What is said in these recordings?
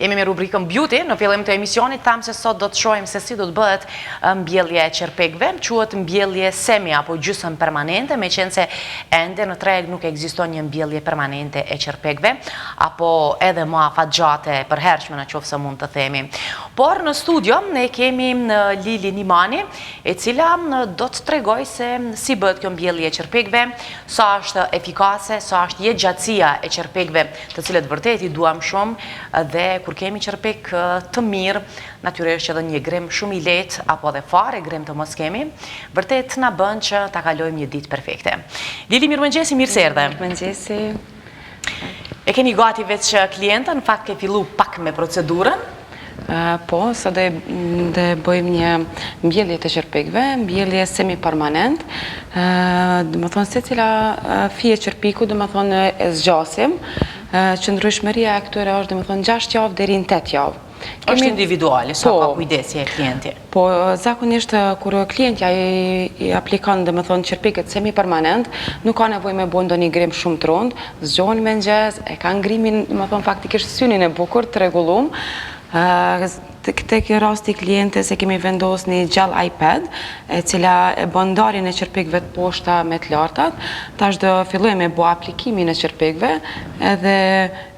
Jemi me rubrikën Beauty, në fillim të emisionit thamë se sot do të shohim se si do të bëhet mbjellja e qerpikëve, quhet mbjellje semi apo gjysëm permanente, meqenëse ende në treg nuk ekziston një mbjellje permanente e qerpikëve, apo edhe më afatgjate e përhershme në qoftë se mund të themi. Por në studio ne kemi Lili Nimani, e cila do të tregojë se si bëhet kjo mbjellje e qerpikëve, sa është efikase, sa është jetëgjatësia e qerpikëve, të cilët vërtet i duam shumë dhe kur kemi qerpik të mirë, natyrisht edhe një grim shumë i lehtë apo edhe fare grim të mos kemi, vërtet na bën që ta kalojmë një ditë perfekte. Lili, mirëmëngjesi, mirë se erdhe. Mirëmëngjesi. E keni gati veç klientën, në fakt ke fillu pak me procedurën. Po, sot do e bëjmë një mbjellje të qerpikëve, mbjellje semi-permanent. Domethënë, secila fije qerpiku, domethënë, e zgjasim. Qëndrueshmëria e këtyre është, domethënë, 6 javë deri në 8 javë. Është individuale, sa ka po. kujdesje klienti? Po, zakonisht, kur klientja i aplikon, domethënë, qerpikët semi-permanent, nuk ka nevojë me bo ndonjë grim shumë të rëndë, zgjohen mëngjes, e kanë grimin, domethënë, faktikisht synin e bukur, të rregullum. Te ky rasti i klientes e kemi vendos një gel eye pad, e cila e bën ndarjen e qerpikëve të poshta me të lartat. Tash do fillojmë me bo aplikimin e qerpikëve, edhe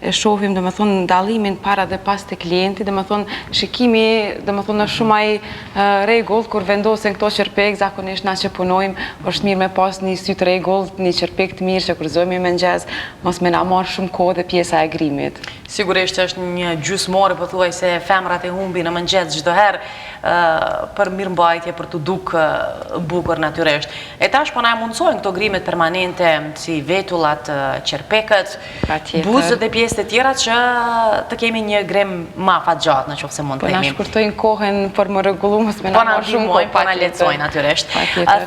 e shohim domethënë dallimin para dhe pas te klienti, domethënë shikimi domethënë është shumë i rregullt kur vendosen këto qerpik, zakonisht na që punojmë është mirë me pas një sy të rregullt, një qerpik të mirë që kur zgjohemi mëngjes mos me na marrë shumë kohë dhe pjesa e grimit. Sigurisht është një gjysmë ore pothuajse femrat e humbin në mëngjes çdo herë për mirëmbajtje, për t'u duk bukur natyrisht. E tash po na e mundësojnë këto grimet permanente si vetullat, qerpikët, Buzët dhe pjesët e tjera që të kemi një grim ma afatgjatë në qoftë se mund të themi. Po na shkurtojnë kohën për me rregullu, mos me na marrë shumë kohë. Po na lehtësojnë natyrisht.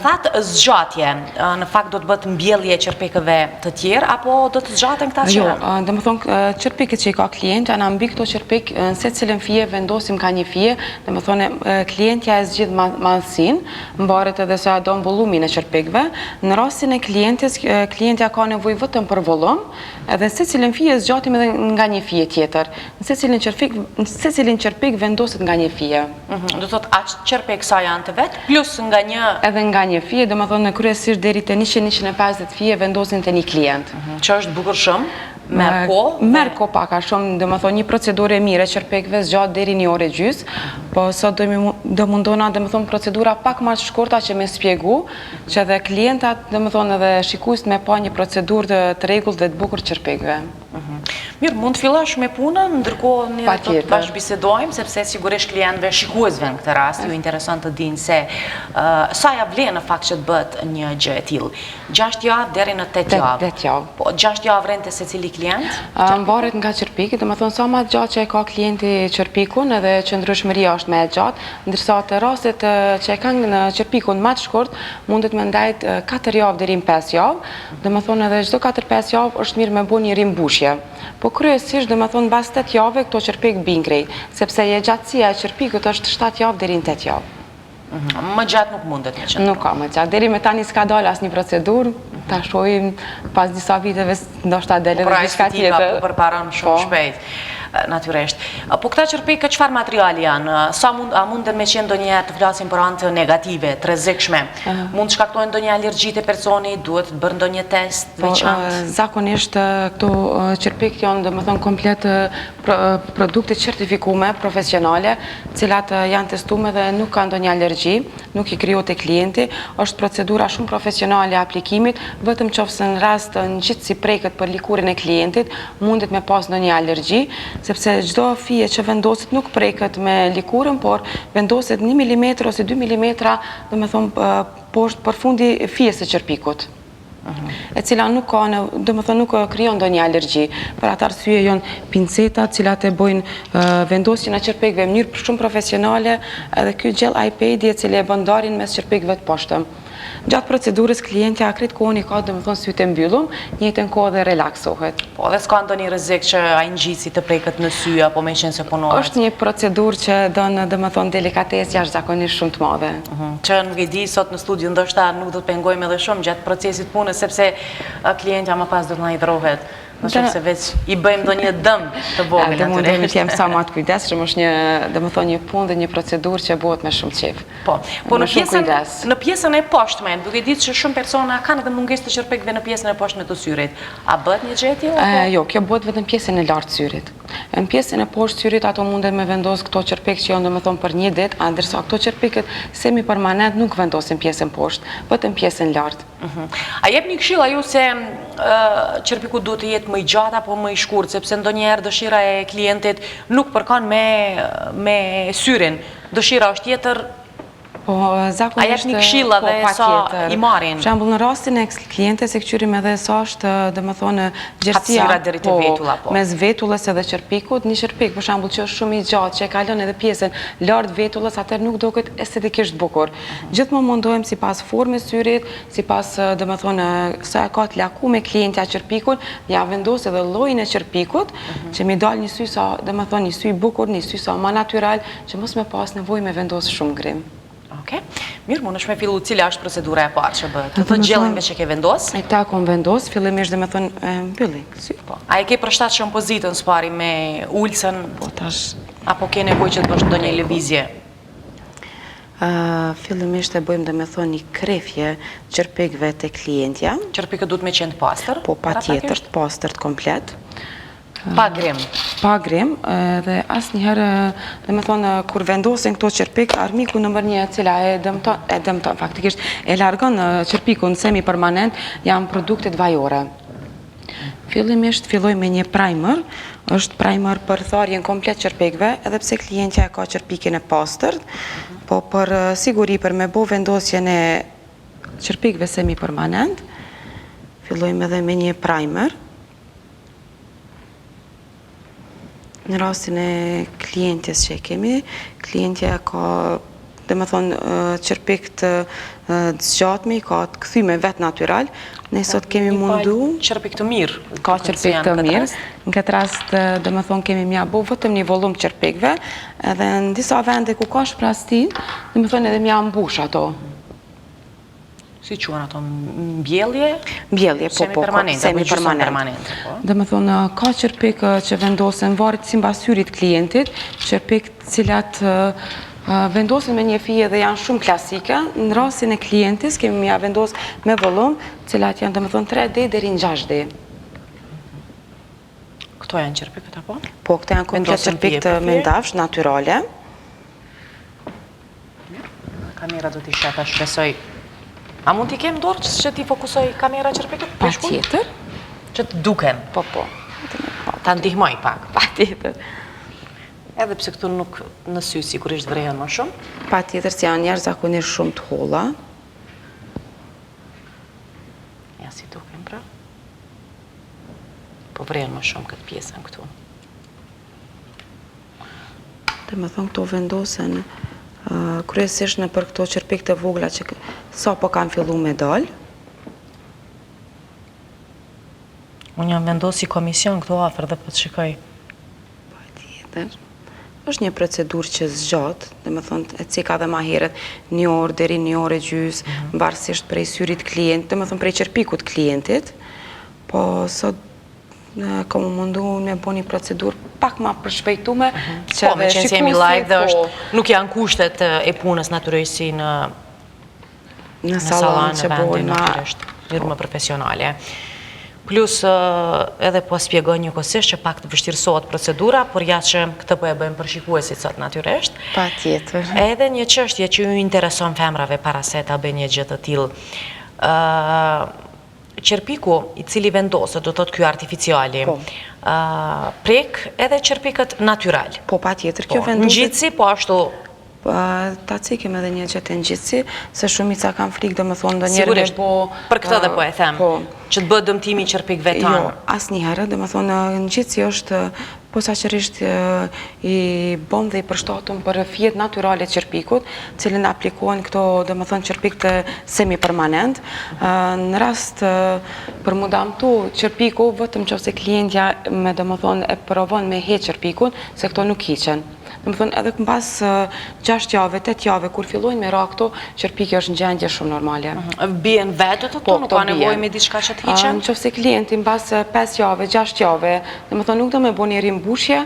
Thatë zgjatje, në fakt do të bëhet mbjellje e qerpikëve të tjerë, apo do të zgjaten këta që? Jo, domethënë, qerpikët që i ka klientja, na mbi këto qerpik, në secilën fije vendosim ka një fije, domethënë, klientja e zgjidh madhësinë, Mvaret edhe sa e don vollumin e qerpikëve. Në rastin e klientes, klientja ka nevojë vetëm për vollum, edhe në secilën fije zgjatim edhe nga një fije tjetër. Në secilin qerpik, në secilin qerpik vendoset nga një fije. Mhm, do thotë aq qerpik sa janë të vet, plus nga një Edhe nga një fije, domethënë kryesisht deri te 100-150 fije vendosin te një klient. Mhm, që është bukur shumë. Merr kohë? Merr kohë pak a shumë, domethënë një procedurë e mirë e qerpikëve zgjat deri një orë e gjysë, po sot do mundohna, domethënë procedura pak ma të shkurta që me spjegu, që edhe klientat, domethënë edhe shikuesit me pa një procedurë të rregullt dhe të bukur qerpikëve. Mhm. Mirë, mund të fillosh me punën, ndërkohë ne do të bashkëbisedojmë, sepse sigurisht klientëve, shikuesve në këtë rast, ju intereson të dinë se sa ja vlen në fakt që të bëhet një gjë e tillë. 6 javë deri në 8 javë. 8 javë. Po, 6 javë rrin te secili klient? Mvaret nga qerpiki, domethënë sa ma gjatë që e ka klienti qerpikun edhe qëndrueshmëria është më e gjatë, ndërsa te rastet që e kanë në qerpikun ma të shkurt, mundet me ndajt 4 javë deri në 5 javë, domethënë edhe çdo 4-5 javë është mirë me bo një rimbushje. Po kryesisht domethënë mbas 8 javëve këto qerpik bijnë krejt, sepse jetëgjatësia e qerpikut është 7 javë deri në 8 javë. Mhm. Më gjatë nuk mundet me qëndru. Nuk ka më gjatë. Deri me tani s'ka dalë asnjë procedurë, ta shohim pas disa viteve ndoshta del po, edhe pra, diçka tjetër. Po përparon shumë po. shpejt, natyrisht. Po këta qerpikë çfarë materiali janë? Sa mund, a munden me qenë ndonjëherë të flasim për anët negative, të rrezikshme? Mund të shkaktojnë ndonjë alergji te personi, duhet të bërë ndonjë test po, veçantë? Zakonisht këto qerpikë janë, domethënë, komplet produkte certifikume, profesionale, cilat janë testume dhe nuk ka ndonjë alergji, nuk i krijohet te klienti, është procedura shumë profesionale e aplikimit, vetëm qoftë se në rast ngjitësi preket për lëkurën e klientit, mundet me pas ndonjë alergji, sepse çdo fije që vendoset nuk preket me lëkurën, por vendoset 1 mm ose 2 mm, domethënë poshtë përfundi fijes së qerpikut. e cila nuk ka, domethënë nuk krijon ndonjë alergji. Për atë arsye janë pincetat, cilat e bëjnë vendosjen e qerpikëve në mënyrë shumë profesionale, edhe ky gel eye pad-i e cili e bën ndarjen mes qerpikëve të poshtëm. Gjatë procedurës klientja krejt kohën i ka domethënë sytë e mbyllur, njëjtën kohë dhe relaksohet. Po, dhe s'ka ndonjë rrezik që ai ngjitësi të preket në sy apo meqenëse punohet? Është një procedurë që don domethënë delikatesë jashtëzakonisht shumë të madhe. Mhm. Që nuk e di sot në studio ndoshta nuk do të pengojmë edhe shumë gjatë procesit punës sepse klientja më pas do të na hidhrohet. Në qoftë se veç i bëjmë ndonjë dëm të vogël natyrisht. Dhe mundohemi të jem sa ma të kujdesshëm, është një, domethënë një punë dhe një procedurë që bëhet me shumë qejf. Po, po në pjesën, në pjesën e poshtme, duke ditë që shumë persona kanë edhe mungesë të qerpikëve në pjesën e poshtme të syrit. A bëhet një gjë e tillë apo? Jo, kjo bëhet vetëm pjesën e lartë syrit. Në pjesën e poshtë syrit ato munden me vendos këto qerpikë që janë domethënë për një ditë, a ndërsa këto qerpikët semi permanent nuk vendosin pjesën poshtë, vetëm pjesën lartë. Mhm. A jepni këshilla ju se qerpiku duhet të jetë më i gjatë apo më i shkurt, sepse ndonjëherë dëshira e klientit nuk përkon me me syrin. Dëshira është tjetër. Po, zakonisht A jepni këshilla po, dhe sa i marrin? Për shembull, në rastin e klientes e këqyrim edhe sa është, domethënë, gjerësia Hapësira deri te po, vetulla, po. Mes vetullës edhe qerpikut, një qerpik, për shembull, që është shumë i gjatë, që e kalon edhe pjesën lart vetullës, atëherë nuk duket estetikisht bukur. Gjithmonë mundohem sipas formës syrit, sipas domethënë sa e ka të lakume klientja qerpikun, ja vendos edhe llojin e qerpikut, mhm. që mi dal një sy sa, domethënë një sy i bukur, një sy sa ma natyral, që mos me pas nevojë me vendos shumë grim. Oke, mirë, mundesh me fillu cila është procedura e parë që bëhet? Të thotë xhelin veç e ke vendos? E ta kom vendos, fillimisht domethënë, mbylli, sy. Po. A e ke përshtatshëm pozitën së pari me ulësen? Po, tash. Apo ke nevojë që të bësh ndonjë lëvizje? Fillimisht e bëjmë domethënë një krefje qerpikëve te klientja. Qerpikët duhet me qenë të pastër? Po, patjetër, të pastër të komplet. Pa grim? Pa grim, dhe asnjëherë, domethënë, kur vendosen këto qerpik, armiku numër një e cila e dëmton, e dëmton, faktikisht, e largon qerpikun semi permanent, janë produktet vajore. Fillimisht filloj me një primer, është primer për tharjen komplet qerpikëve, edhe pse klientja e ka qerpikin e pastërt, po për siguri për me bo vendosjen e qerpikëve semi permanent, fillojmë edhe me një primer. Në rastin e klientjes që e kemi, klientja ka, domethënë, qerpik të zgjatme, i ka të kthyme vetë natyral. Ne sot kemi mundu... Qerpik të mirë. Ka qerpik të mirë. Në këtë rast, domethënë, kemi me ja bo vetëm një volum qerpikve, edhe në disa vende ku ka shprazti, domethënë, edhe me ja mbush ato. Si quhen ato, mbjellje? Mbjellje, po, po, po, semi-permanente. Po. Domethënë, ka qerpik që vendosen, varet simbas syrit klientit, qerpik cilat vendosen me një fije dhe janë shumë klasike, në rastin e klientis kemi me ja vendos me volum, cilat janë, domethënë, 3D deri në 6D. Këto janë qerpikët, apo? Po, këto janë komplet qerpik të mëndafsh, naturale. Kamera do t'i sheh tash, besoj. A mund t'i kem dorë që t'i fokusoj kamera qerpikët? Patjetër. Që të duken. Po, po. Ta ndihmoj pak. Patjetër. Edhe pse këtu nuk në sy sigurisht vrehen më shumë. Patjetër se janë jashtëzakonisht shumë të holla. Ja si duken pra. Po vrehen më shumë këtë pjesën këtu. Domethënë këto vendosen kryesisht nëpër këto qerpik të vogla që sapo kanë fillu me dalë. Unë jam vendos si komision këtu afër dhe po të shikoj. Patjetër. është një procedurë që zgjat, domethënë e ceka dhe ma herët, një orë deri një orë e gjysë, mhm. varësisht prej syrit klient, domethënë prej qerpikut klientit, po sot Kom u mundu me bo një procedurë pak ma përshpejtume. Mhm. Po, meqenëse jemi live dhe po. është, nuk janë kushtet e punës natyrisht si në në sallon që bojnë natyrisht, mënyrë më profesionale. Plus edhe po spjegoj njëkohësisht që pak të vështirësohet procedura, por ja që këtë po e bëjmë për shikuesit sot natyrisht. Patjetër. Edhe një çështje që ju intereson femrave para se ta bëjnë një gjë të tillë. Qerpiku i cili vendoset, do të thotë ky artificiali, po. prek edhe qerpikët natyral. Po, patjetër, kjo po, vendoset... Ngjitësi, po ashtu... Po, ta cekim edhe një gjë te ngjitësi, se shumica kanë frikë, domethënë, ndonjëherë me bo... për këtë dhe po e them, po. që të bëhet dëmtimi i qerpikëve tanë. Jo, asnjëherë, domethënë, ngjitësi është posaçërisht i bon dhe i përshtatun për fijet natyrale të qerpikut, cilën aplikohen këto, domethënë, qerpikët semi-permanent. Në rast për mu damtu qerpiku, vetëm qoftë se klientja me, domethënë, e provon me heq qerpikun, se këto nuk hiqen. Domethënë edhe mbas 6 jave, 8 jave, kur fillojnë me ra këto, qerpiki është në gjendje shumë normale. Mhm. Bien vetë të po, nuk ka nevojë me diçka që të hiqen? Në qoftë se klienti mbas 5 jave, 6 jave, domethënë nuk do me bo një rimbushje,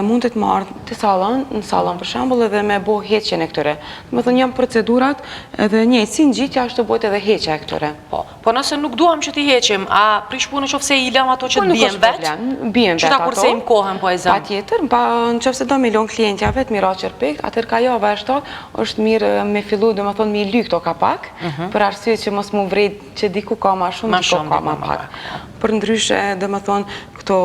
mundet me ardhë te sallon, në sallon për shembull edhe me bo heqjen e këtyre. Domethënë janë procedurat edhe njëjtë si ngjitja ashtu bëhet edhe heqja e këtyre. Po, po nëse nuk duam që t'i heqim, a prish punë në qoftë se i lëmë ato që po, të bien vetë? Bien vetë ato. Që ta kursejmë kohën po e zëmë? Patjetër, pa, në qoftë se do me lonë klientja vetë me ra qerpik, atëherë ka java e shtatë, është mirë me fillu, domethënë me i ly këto ka pak, mhm. për arsye që mos m'u vrejt që diku ka ma shumë, diku ka ma pak. Përndryshe, domethënë, këto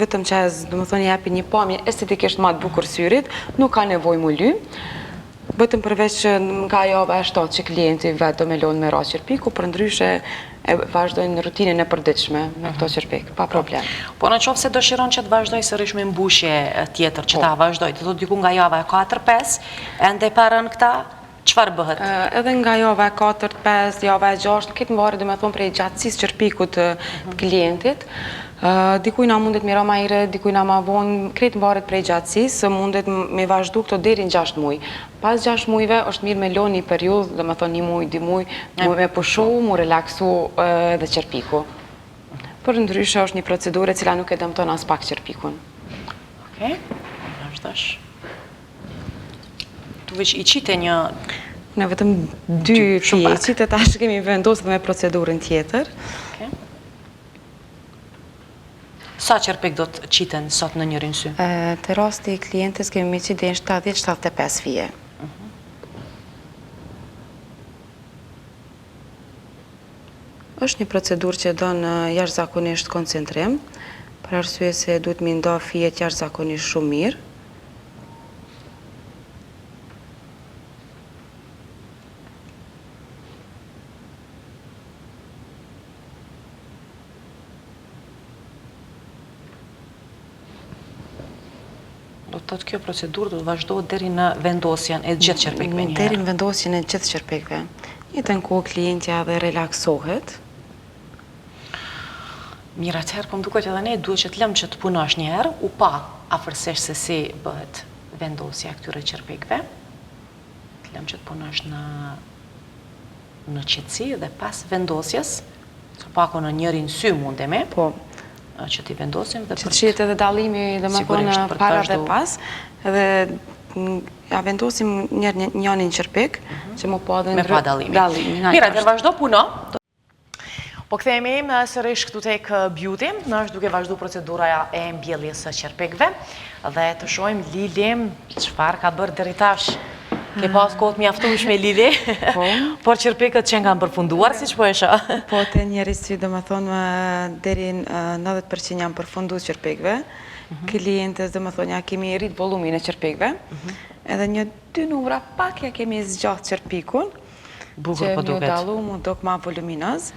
vetëm që domethënë, japin një pamje estetikisht ma të bukur syrit, nuk ka nevojë m'u ly. Vetëm përveç nga java e shtatë që klienti vetë do me lonë me ra qerpiku, përndryshe e vazhdojnë rutinën e përditshme me këto mhm. qerpik, pa problem. Po në qoftë se dëshiron që të vazhdoj sërish me mbushje tjetër, që po. ta vazhdoj, të thotë diku nga java e 4-5, ende pa rënë këta, çfarë bëhet? Edhe nga java e 4, 5, java e 6, këtë varet domethënë prej gjatësisë qerpikut të mhm. klientit, Dikujna mundet me ra ma herët, dikujna ma vonë, krejt varet prej gjatësisë, mundet me vazhdu këto deri në 6 muaj. Pas 6 muajve është mirë me lonë një periudhë, domethënë një muaj, dy muaj, me pushu, mu relaksu edhe qerpiku. Përndryshe është një procedurë e cila nuk e dëmton aspak qerpikun. Okej, vazhdosh. Tu veç i qite një... Ne vetëm dy fije i qite, tash kemi vendosë dhe me procedurën tjetër. Okej. Sa qerpik do të qiten sot në njërin sy? Te rasti i klientes kemi me qitë deri në 70-75 fije. Mhm. Është një procedurë që don jashtëzakonisht koncentrim, për arsye se duhet me i nda fijet jashtëzakonisht shumë mirë. Do të thotë kjo procedurë do të vazhdohet deri në vendosjen e gjithë qerpikëve një herë. Deri në vendosjen e gjithë qerpikëve. Njëjtën kohë klientja edhe relaksohet. Mirë, atëherë po më duket edhe ne duhet që të lëmë që të punosh një herë, u pa afërsisht se si bëhet vendosja e këtyre qerpikëve. Të lëmë që të punosh në në qetësi dhe pas vendosjes, së paku në njërin sy mundemi, po. që t'i vendosim dhe për... Që të shihet edhe dallimi, domethënë, para dhe pas, edhe ja vendosim një njërin qerpik, mhm. që m'u pa dhe Me pa dallimin. Mirë, atëherë vazhdo puno. Po kthehemi sërish këtu tek Beauty, në është duke vazhdu procedura e mbjelljes së qerpikëve dhe të shohim Lili çfarë ka bërë deri tash. Ke pas kohë të mjaftueshme Lili, po. por qerpikët që kanë përfunduar, siç po e shoh. Po, te njëri sy, domethënë, deri 90% janë përfundu qerpikëve. Mhm. Klientes, domethënë, ja kemi rrit volumin e qerpikëve. Mhm. Edhe një dy numra pak ja kemi zgjatë qerpikun. Bukur po duket. Që m'u dallu, m'u dok ma voluminoz.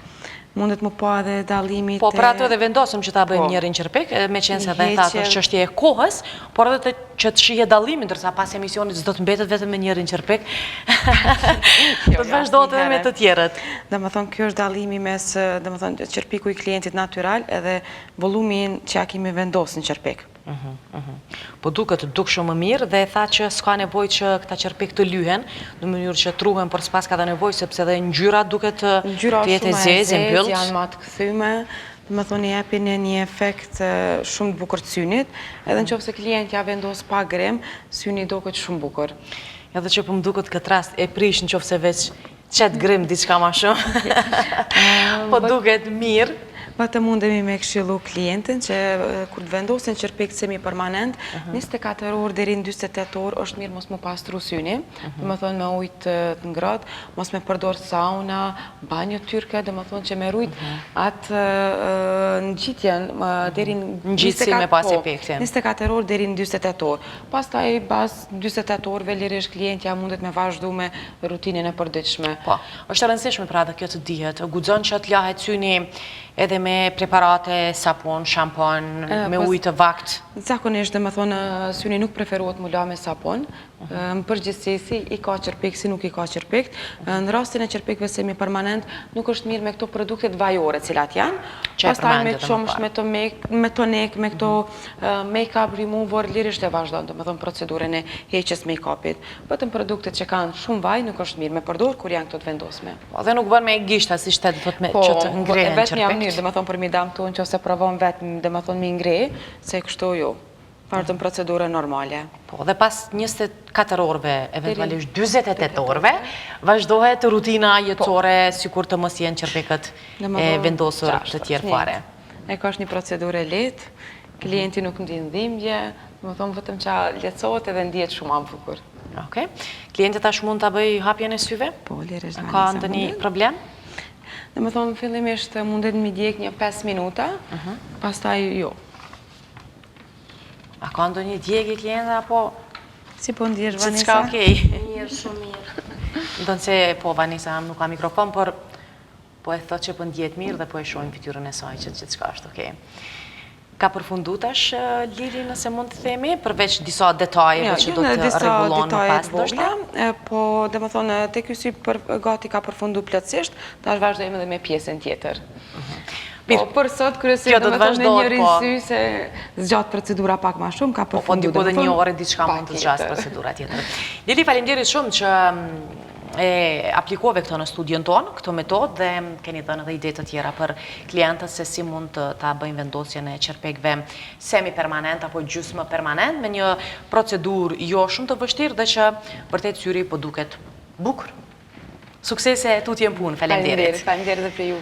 Mundet m'u pa edhe dallimi Po, për ato edhe vendosëm që ta bëjmë po. njërin qerpik, meqenëse dhe thatë është çështje e kohës, por edhe të, që të shihet dallimi, ndërsa pas emisionit s'do të mbetet vetëm me njërin qerpik, jo, do të vazhdohet edhe me të tjerët. Domethënë, kjo është dallimi mes, domethënë, qerpiku i klientit natyral edhe volumin që ja kemi vendosë në qerpik. Mhm, mhm. Po duket dukshëm më mirë dhe e tha që s'ka nevojë që këta qerpik të lyhen, në mënyrë që t'ruhen, por s'paska dhe nevojë sepse dhe ngjyra duket të jetë e zezë, e mbylltë. Janë ma të kthyme, domethënë i japin një efekt shumë të bukur të synit, edhe në qoftë se klientja vendos pa grim, syni duket shumë bukur. Edhe që po më duket këtë rast e prish në qoftë se veç Qet grim diçka ma shumë. Po duket mirë. Vetëm mundemi me këshillu klientin që kur të vendosin qerpik semi permanent, 24 mhm. orë deri në 48 orë është mirë mos m'u pastru syni, mhm. domethënë me ujë të ngrohtë, mos me përdor sauna, banjo tyrke, domethënë që me rujt mhm. atë ngjitjen deri në Ngjitësi me pas po, efektin. 24 orë deri në 48 orë. Pastaj pas 48 orëve lirisht klientja mundet me vazhdu me rutinën e përditshme. Po, është e rëndësishme pra edhe kjo të dihet. Guxon që të lahet syni Edhe me preparate, sapun, shampon, me po, ujë të vakt. Zakonisht, dhe me thonë, syni nuk preferohet mu la me sapun. Në përgjithësi, si i ka qerpik, si nuk i ka qerpik. Në rastin e qerpikve semi permanent, nuk është mirë me këto produktet vajore cilat janë. Pastaj me qumësht, me tonik, me këto make-up remover, lirisht e vazhdon, dhe me thonë, procedurën e heqjes make-upit. Vetëm produktet që kanë shumë vaj, nuk është mirë me përdor kur janë këto të vendosme. Po, dhe nuk bën me gishta, si shtet, do të me po, që të ngrehen qerpikt. Po, vetëm mirë, dhe me thonë, për mi damtu, në që se provon vetë, dhe me thonë, mi ngre, se kështu jo. Vazhdon procedurën normale. Po, dhe pas 24 orëve, eventualisht 48 orëve, vazhdohet rutina jetësore, po. sikur të mos jenë qerpikët e vendosur të tjerë fare. E ka është një procedurë e lehtë, klienti nuk ndin dhimbje, më thonë vetëm që lehtësohet edhe ndihet shumë më bukur. Okej. Klienti tash mund ta bëj hapjen e syve? Po, lirisht. Ka ndonjë problem? Dhe më thonë, fillimisht mundet mi djeg një 5 minuta, mhm. pastaj jo. A ka ndonjë djegje kliente apo Si po ndihesh Vanessa? Gjithçka okej. Mirë, shumë mirë. Ndonëse po Vanessa nuk ka mikrofon, por po e thot që po ndihet mirë dhe po e shohim fytyrën e saj që gjithçka është okej. Ka përfundu tash Lili nëse mund të themi, përveç disa detajeve që do të rregullon më pas ndoshta? Po, dhe më thonë, te ky sy gati ka përfundu plotësisht, tash vazhdojmë edhe me pjesën tjetër. Mhm. Po, për sot, kryesisht do të thonë me njërin po. sy se zgjat procedura pak ma shumë, ka po, po, përfundu. Po, diku dhe një orë diçka mund të zgjasë procedura tjetër. Lili, faleminderit shumë që mm, e aplikove këto në studion tonë, këto metodë dhe keni dhënë edhe ide të tjera për klientët se si mund të ta bëjnë vendosjen e qerpikëve semi-permanent apo gjysmë permanent me një procedurë jo shumë të vështirë dhe që vërtet syri po duket bukur. Suksese tutje në punë, faleminderit. Faleminderit dhe për ju.